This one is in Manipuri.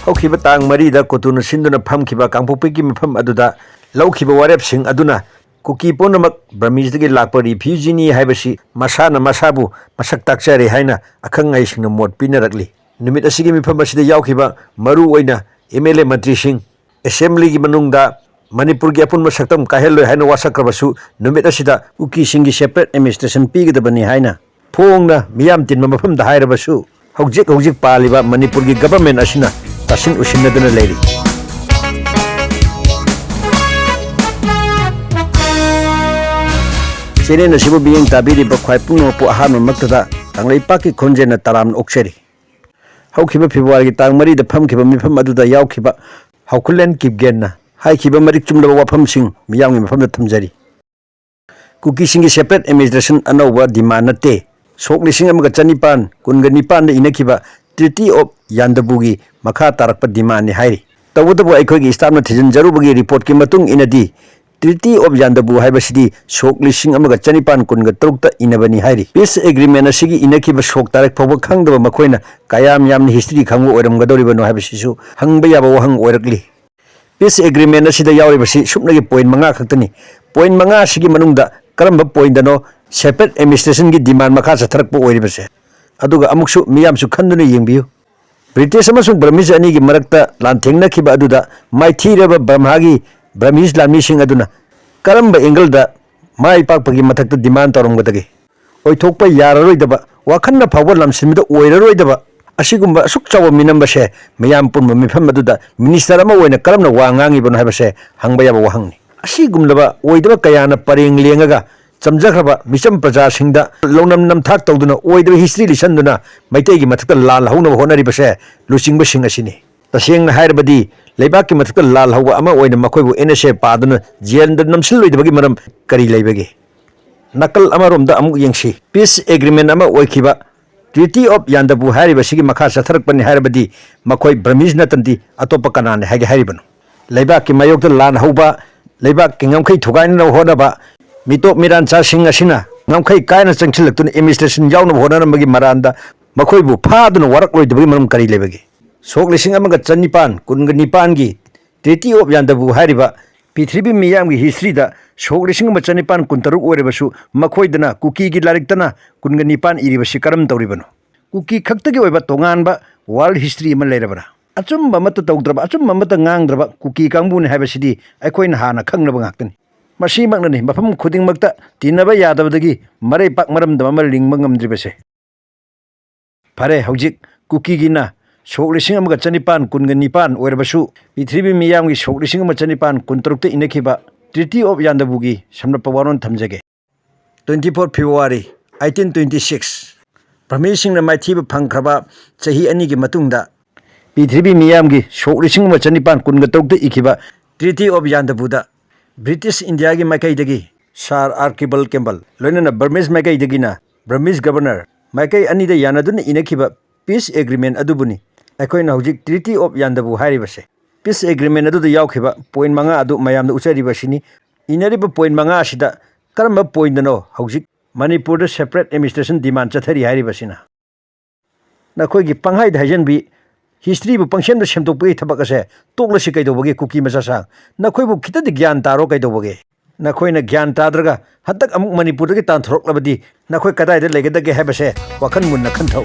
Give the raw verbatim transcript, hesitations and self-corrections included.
ꯍꯧꯈꯤꯕ ꯇꯥꯡ ꯃꯔꯤꯗ ꯀꯣꯇꯨꯅ ꯁꯤꯟꯗꯨꯅ ꯐꯝꯈꯤꯕ ꯀꯥꯡꯄꯣꯛꯄꯤꯒꯤ ꯃꯤꯐꯝ ꯑꯗꯨꯗ ꯂꯧꯈꯤꯕ ꯋꯥꯔꯦꯞꯁꯤꯡ ꯑꯗꯨꯅ ꯀꯨꯀꯤ ꯄꯨꯝꯅꯃꯛ ꯕꯔꯃꯤꯁꯇꯒꯤ ꯂꯥꯛꯄ ꯔꯤꯐ꯭ꯌꯨꯖꯤꯅꯤ ꯍꯥꯏꯕꯁꯤ ꯃꯁꯥꯅ ꯃꯁꯥꯕꯨ ꯃꯁꯛ ꯇꯥꯛꯆꯔꯦ ꯍꯥꯏꯅ ꯑꯈꯪ ꯑꯍꯩꯁꯤꯡꯅ ꯃꯣꯠ ꯄꯤꯅꯔꯛꯂꯤ꯫ ꯅꯨꯃꯤꯠ ꯑꯁꯤꯒꯤ ꯃꯤꯐꯝ ꯑꯁꯤꯗ ꯌꯥꯎꯈꯤꯕ ꯃꯔꯨ ꯑꯣꯏꯅ ꯑꯦꯝ ꯑꯦꯜ ꯑꯦ ꯃꯟꯇ꯭ꯔꯤꯁꯤꯡ, ꯑꯦꯁꯦꯝꯕ꯭ꯂꯤꯒꯤ ꯃꯅꯨꯡꯗ ꯃꯅꯤꯄꯨꯔꯒꯤ ꯑꯄꯨꯟꯕ ꯁꯛꯇꯝ ꯀꯥꯏꯍꯜꯂꯣꯏ ꯍꯥꯏꯅ ꯋꯥꯁꯛꯈ꯭ꯔꯕꯁꯨ, ꯅꯨꯃꯤꯠ ꯑꯁꯤꯗ ꯀꯨꯀꯤꯁꯤꯡꯒꯤ separate administration ꯄꯤꯒꯗꯕꯅꯤ ꯍꯥꯏꯅ ꯐꯣꯡꯅ ꯃꯤꯌꯥꯝ ꯇꯤꯟꯕ ꯃꯐꯝꯗ ꯍꯥꯏꯔꯕꯁꯨ, ꯍꯧꯖꯤꯛ ꯍꯧꯖꯤꯛ ꯄꯥꯜꯂꯤꯕ ꯃꯅꯤꯄꯨꯔꯒꯤ government ꯑꯁꯤꯅ ꯇꯥꯁꯤꯟ ꯎꯁꯤꯟꯅꯗꯨꯅ ꯂꯩꯔꯤ꯫ Channel ꯑꯁꯤꯕꯨ ꯃꯤꯠꯌꯦꯡ ꯇꯥꯕꯤꯔꯤꯕ ꯈ꯭ꯋꯥꯏ ꯄꯨꯝꯅꯃꯛꯄꯨ ꯑꯍꯥꯟꯕꯃꯛꯇꯗ ꯀꯪꯂꯩꯄꯥꯛꯀꯤ ꯈꯣꯟꯖꯦꯜꯅ ꯇꯔꯥꯝꯅ ꯑꯣꯛꯆꯔꯤ꯫ ꯍꯧꯈꯤꯕ ꯐꯦꯕ꯭ꯔꯨꯋꯥꯔꯤꯒꯤ ꯇꯥꯡ ꯃꯔꯤꯗ ꯐꯝꯈꯤꯕ ꯃꯤꯐꯝ ꯑꯗꯨꯗ ꯌꯥꯎꯈꯤꯕ ꯍꯧꯈꯨꯂꯦꯟ ꯀꯤꯞꯒꯦꯟꯅ ꯍꯥꯏꯈꯤꯕ ꯃꯔꯤꯛ ꯆꯨꯝꯂꯕ ꯋꯥꯐꯝꯁꯤꯡ ꯃꯤꯌꯥꯝꯒꯤ ꯃꯐꯝꯗ ꯊꯝꯖꯔꯤ꯫ ꯀꯨꯀꯤꯁꯤꯡꯒꯤ separate administration ꯑꯅꯧꯕ demand ꯅꯠꯇꯦ꯫ ꯁꯣꯛ ꯂꯤꯁꯤꯡ ꯑꯃꯒ ꯆꯅꯤꯄꯥꯟ ꯀꯨꯟꯒ ꯅꯤꯄꯥꯟꯗ ꯏꯅꯈꯤꯕ Treaty of ꯌꯥꯟꯗꯕꯨꯒꯤ ꯃꯈꯥ ꯇꯥꯔꯛꯄ demandꯅꯤ ꯍꯥꯏꯔꯤ꯫ ꯇꯧꯕꯇꯕꯨ ꯑꯩꯈꯣꯏꯒꯤ staffꯅ ꯊꯤꯖꯤꯟꯖꯔꯨꯕꯒꯤ reportꯀꯤ ꯃꯇꯨꯡ ꯏꯟꯅꯗꯤ, Treaty of ꯌꯥꯟꯗꯕꯨ ꯍꯥꯏꯕꯁꯤꯗꯤ ꯁꯣꯛ ꯂꯤꯁꯤꯡ ꯑꯃꯒ ꯆꯅꯤꯄꯥꯟ ꯀꯨꯟꯒ ꯇꯔꯨꯛꯇ ꯏꯅꯕꯅꯤ ꯍꯥꯏꯔꯤ꯫ Peace agreement ꯑꯁꯤꯒꯤ ꯏꯅꯈꯤꯕ ꯁꯣꯛ ꯇꯥꯔꯤꯛ ꯐꯥꯎꯕ ꯈꯪꯗꯕ ꯃꯈꯣꯏꯅ ꯀꯌꯥꯝ ꯌꯥꯝꯅ history ꯈꯪꯕ ꯑꯣꯏꯔꯝꯒꯗꯧꯔꯤꯕꯅꯣ ꯍꯥꯏꯕꯁꯤꯁꯨ ꯍꯪꯕ ꯌꯥꯕ ꯋꯥꯍꯪ ꯑꯣꯏꯔꯛꯂꯤ꯫ Peace agreement ꯑꯁꯤꯗ ꯌꯥꯎꯔꯤꯕꯁꯤ ꯁꯨꯞꯅꯒꯤ point ꯃꯉꯥ ꯈꯛꯇꯅꯤ꯫ Point ꯃꯉꯥ ꯑꯁꯤꯒꯤ ꯃꯅꯨꯡꯗ ꯀꯔꯝꯕ pointꯗꯅꯣ separate administrationꯒꯤ demand ꯃꯈꯥ ꯆꯠꯊꯔꯛꯄ ꯑꯣꯏꯔꯤꯕꯁꯦ? ꯑꯗꯨꯒ ꯑꯃꯨꯛꯁꯨ ꯃꯤꯌꯥꯝꯁꯨ ꯈꯟꯗꯨꯅ ꯌꯦꯡꯕꯤꯌꯨ꯫ British ꯑꯃꯁꯨꯡ Burmese ꯑꯅꯤꯒꯤ ꯃꯔꯛꯇ ꯂꯥꯟꯊꯦꯡꯅꯈꯤꯕ ꯑꯗꯨꯗ ꯃꯥꯏꯊꯤꯔꯕ ꯕꯔꯃꯥꯒꯤ Burmese ꯂꯥꯟꯃꯤꯁꯤꯡ ꯑꯗꯨꯅ ꯀꯔꯝꯕ angleꯗ ꯃꯥꯏ ꯄꯥꯛꯄꯒꯤ ꯃꯊꯛꯇ demand ꯇꯧꯔꯝꯒꯗꯒꯦ? ꯑꯣꯏꯊꯣꯛꯄ ꯌꯥꯔꯔꯣꯏꯗꯕ, ꯋꯥꯈꯜꯅ ꯐꯥꯎꯕ ꯂꯝꯁꯤꯟꯕꯗ ꯑꯣꯏꯔꯔꯣꯏꯗꯕ ꯑꯁꯤꯒꯨꯝꯕ ꯑꯁꯨꯛ ꯆꯥꯎꯕ ꯃꯤꯅꯝꯕꯁꯦ ꯃꯤꯌꯥꯝ ꯄꯨꯝꯕ ꯃꯤꯐꯝ ꯑꯗꯨꯗ minister ꯑꯃ ꯑꯣꯏꯅ ꯀꯔꯝꯅ ꯋꯥ ꯉꯥꯡꯉꯤꯕꯅꯣ ꯍꯥꯏꯕꯁꯦ ꯍꯪꯕ ꯌꯥꯕ ꯋꯥꯍꯪꯅꯤ꯫ ꯑꯁꯤꯒꯨꯝꯂꯕ ꯑꯣꯏꯗꯕ ꯀꯌꯥꯅ ꯄꯔꯦꯡ ꯂꯦꯡꯉꯒ ꯆꯝꯖꯈ꯭ꯔꯕ ꯃꯤꯆꯝ ꯄ꯭ꯔꯖꯥꯁꯤꯡꯗ ꯂꯧꯅꯝ ꯅꯝꯊꯥꯛ ꯇꯧꯗꯨꯅ ꯑꯣꯏꯗꯕ history ꯂꯤꯁꯟꯗꯨꯅ ꯃꯩꯇꯩꯒꯤ ꯃꯊꯛꯇ ꯂꯥꯜ ꯍꯧꯅꯕ ꯍꯣꯠꯅꯔꯤꯕꯁꯦ ꯂꯨꯆꯤꯡꯕꯁꯤꯡ ꯑꯁꯤꯅꯤ꯫ ꯇꯁꯦꯡꯅ ꯍꯥꯏꯔꯕꯗꯤ ꯂꯩꯕꯥꯛꯀꯤ ꯃꯊꯛꯇ ꯂꯥꯜ ꯍꯧꯕ ꯑꯃ ꯑꯣꯏꯅ ꯃꯈꯣꯏꯕꯨ NSA ꯄꯥꯗꯨꯅ jailꯗ ꯅꯝꯁꯤꯜꯂꯣꯏꯗꯕꯒꯤ ꯃꯔꯝ ꯀꯔꯤ ꯂꯩꯕꯒꯦ? ꯅꯥꯀꯜ ꯑꯃꯔꯣꯝꯗ ꯑꯃꯨꯛ ꯌꯦꯡꯁꯤ꯫ Peace agreement ꯑꯃ ꯑꯣꯏꯈꯤꯕ Treaty of ꯌꯥꯟꯗꯕꯨ ꯍꯥꯏꯔꯤꯕꯁꯤꯒꯤ ꯃꯈꯥ ꯆꯠꯊꯔꯛꯄꯅꯤ ꯍꯥꯏꯔꯕꯗꯤ ꯃꯈꯣꯏ Burmese ꯅꯠꯇꯅꯗꯤ ꯑꯇꯣꯞꯄ ꯀꯅꯥꯅꯤ ꯍꯥꯏꯒꯦ ꯍꯥꯏꯔꯤꯕꯅꯣ? ꯂꯩꯕꯥꯛꯀꯤ ꯃꯥꯌꯣꯛꯇ ꯂꯥꯟ ꯍꯧꯕ, ꯂꯩꯕꯥꯛꯀꯤ ꯉꯝꯈꯩ ꯊꯨꯒꯥꯏꯅꯅꯕ ꯍꯣꯠꯅꯕ ꯃꯤꯇꯣꯞ ꯃꯤꯔꯥꯟꯆꯥꯁꯤꯡ ꯑꯁꯤꯅ ꯉꯝꯈꯩ ꯀꯥꯏꯅ ꯆꯪꯁꯤꯜꯂꯛꯇꯨꯅ administration ꯌꯥꯎꯅꯕ ꯍꯣꯠꯅꯔꯝꯕꯒꯤ ꯃꯔꯥꯟꯗ ꯃꯈꯣꯏꯕꯨ ꯐꯥꯗꯨꯅ ꯋꯥꯔꯛꯂꯣꯏꯗꯕꯒꯤ ꯃꯔꯝ ꯀꯔꯤ ꯂꯩꯕꯒꯦ? ꯁꯣꯛ ꯂꯤꯁꯤꯡ ꯑꯃꯒ ꯆꯅꯤꯄꯥꯟ ꯀꯨꯟꯒ ꯅꯤꯄꯥꯟꯒꯤ Treaty of Yandabo ꯍꯥꯏꯔꯤꯕ ꯄ꯭ꯔꯤꯊꯤꯕꯤ ꯃꯤꯌꯥꯝꯒꯤ historyꯗ ꯁꯣꯛ ꯂꯤꯁꯤꯡ ꯑꯃ ꯆꯅꯤꯄꯥꯟ ꯀꯨꯟꯇꯔꯨꯛ ꯑꯣꯏꯔꯕꯁꯨ, ꯃꯈꯣꯏꯗꯅ ꯀꯨꯀꯤꯒꯤ ꯂꯥꯏꯔꯤꯛꯇꯅ ꯀꯨꯟꯒ ꯅꯤꯄꯥꯟ ꯏꯔꯤꯕꯁꯤ ꯀꯔꯝ ꯇꯧꯔꯤꯕꯅꯣ? ꯀꯨꯀꯤ ꯈꯛꯇꯒꯤ ꯑꯣꯏꯕ ꯇꯣꯉꯥꯟꯕ world history ꯑꯃ ꯂꯩꯔꯕ꯭ꯔꯥ? ꯑꯆꯨꯝꯕ ꯑꯃꯠꯇ ꯇꯧꯗ꯭ꯔꯕ, ꯑꯆꯨꯝꯕ ꯑꯃꯠꯇ ꯉꯥꯡꯗ꯭ꯔꯕ ꯀꯨꯀꯤ ꯀꯥꯡꯕꯨꯅꯤ ꯍꯥꯏꯕꯁꯤꯗꯤ ꯑꯩꯈꯣꯏꯅ ꯍꯥꯟꯅ ꯈꯪꯅꯕ ꯉꯥꯛꯇꯅꯤ꯫ ꯃꯁꯤꯃꯛꯅꯅꯤ ꯃꯐꯝ ꯈꯨꯗꯤꯡꯃꯛꯇ ꯇꯤꯟꯅꯕ ꯌꯥꯗꯕꯗꯒꯤ ꯃꯔꯩ ꯄꯥꯛ ꯃꯔꯝꯗꯝ ꯑꯃ ꯂꯤꯡꯕ ꯉꯝꯗ꯭ꯔꯤꯕꯁꯦ꯫ ꯐꯔꯦ, ꯍꯧꯖꯤꯛ ꯀꯨꯀꯤꯒꯤꯅ ꯁꯣꯛ ꯂꯤꯁꯤꯡ ꯑꯃꯒ ꯆꯅꯤꯄꯥꯟ ꯀꯨꯟꯒ ꯅꯤꯄꯥꯟ ꯑꯣꯏꯔꯕꯁꯨ, ꯄ꯭ꯔꯤꯊꯤꯕꯤ ꯃꯤꯌꯥꯝꯒꯤ ꯁꯣꯛ ꯂꯤꯁꯤꯡ ꯑꯃ ꯆꯅꯤꯄꯥꯟ ꯀꯨꯟꯇꯔꯨꯛꯇ ꯏꯅꯈꯤꯕ Treaty of Yandaboꯒꯤ ꯁꯝꯂꯞꯄ ꯋꯥꯔꯣꯜ ꯊꯝꯖꯒꯦ꯫ Twenty four February eighteen twenty six, ꯕ꯭ꯔꯍꯃꯤꯁꯤꯡꯅ ꯃꯥꯏꯊꯤꯕ ꯐꯪꯈ꯭ꯔꯕ ꯆꯍꯤ ꯑꯅꯤꯒꯤ ꯃꯇꯨꯡꯗ, ꯄ꯭ꯔꯤꯊꯤꯕꯤ ꯃꯤꯌꯥꯝꯒꯤ ꯁꯣꯛ ꯂꯤꯁꯤꯡ ꯑꯃ ꯆꯅꯤꯄꯥꯟ ꯀꯨꯟꯒ ꯇꯔꯨꯛꯇ ꯏꯈꯤꯕ Treaty of Yandaboꯗ ꯕ꯭ꯔꯤꯇꯤꯁ ꯏꯟꯗꯤꯌꯥꯒꯤ ꯃꯥꯏꯀꯩꯗꯒꯤ Sir Archibald Campbell, ꯂꯣꯏꯅꯅ ꯕꯔꯃꯤꯁ ꯃꯥꯏꯀꯩꯗꯒꯤꯅ ꯕꯔꯃꯤꯁ governor, ꯃꯥꯏꯀꯩ ꯑꯅꯤꯗ ꯌꯥꯅꯗꯨꯅ ꯏꯅꯈꯤꯕ peace agreement ꯑꯗꯨꯕꯨꯅꯤ ꯑꯩꯈꯣꯏꯅ ꯍꯧꯖꯤꯛ Treaty of Yandabo ꯍꯥꯏꯔꯤꯕꯁꯦ꯫ Peace agreement ꯑꯗꯨꯗ ꯌꯥꯎꯈꯤꯕ point ꯃꯉꯥ ꯑꯗꯨ ꯃꯌꯥꯝꯗ ꯎꯠꯆꯔꯤꯕꯁꯤꯅꯤ꯫ ꯏꯅꯔꯤꯕ point ꯃꯉꯥ ꯑꯁꯤꯗ ꯀꯔꯝꯕ pointꯅꯣ ꯍꯧꯖꯤꯛ ꯃꯅꯤꯄꯨꯔꯗ separate administration demand ꯆꯠꯊꯔꯤ ꯍꯥꯏꯔꯤꯕꯁꯤꯅ? ꯅꯈꯣꯏꯒꯤ ꯄꯪꯍꯥꯏꯗ ꯍꯥꯏꯖꯟꯕꯤ, historyꯕꯨ ꯄꯪꯁꯦꯝꯗ ꯁꯦꯝꯗꯣꯛꯄꯒꯤ ꯊꯕꯛ ꯑꯁꯦ ꯇꯣꯛꯂꯁꯤ ꯀꯩꯗꯧꯕꯒꯦ, ꯀꯨꯀꯤ ꯃꯆꯥꯁꯥꯡ? ꯅꯈꯣꯏꯕꯨ ꯈꯤꯇꯗꯤ ꯒ꯭ꯌꯥꯟ ꯇꯥꯔꯣ ꯀꯩꯗꯧꯕꯒꯦ? ꯅꯈꯣꯏꯅ ꯒ꯭ꯌꯥꯟ ꯇꯥꯗ꯭ꯔꯒ ꯍꯟꯗꯛ ꯑꯃꯨꯛ ꯃꯅꯤꯄꯨꯔꯗꯒꯤ ꯇꯥꯟꯊꯣꯔꯛꯂꯕꯗꯤ ꯅꯈꯣꯏ ꯀꯗꯥꯏꯗ ꯂꯩꯒꯗꯒꯦ ꯍꯥꯏꯕꯁꯦ ꯋꯥꯈꯜ ꯃꯨꯟꯅ ꯈꯟꯊꯧ꯫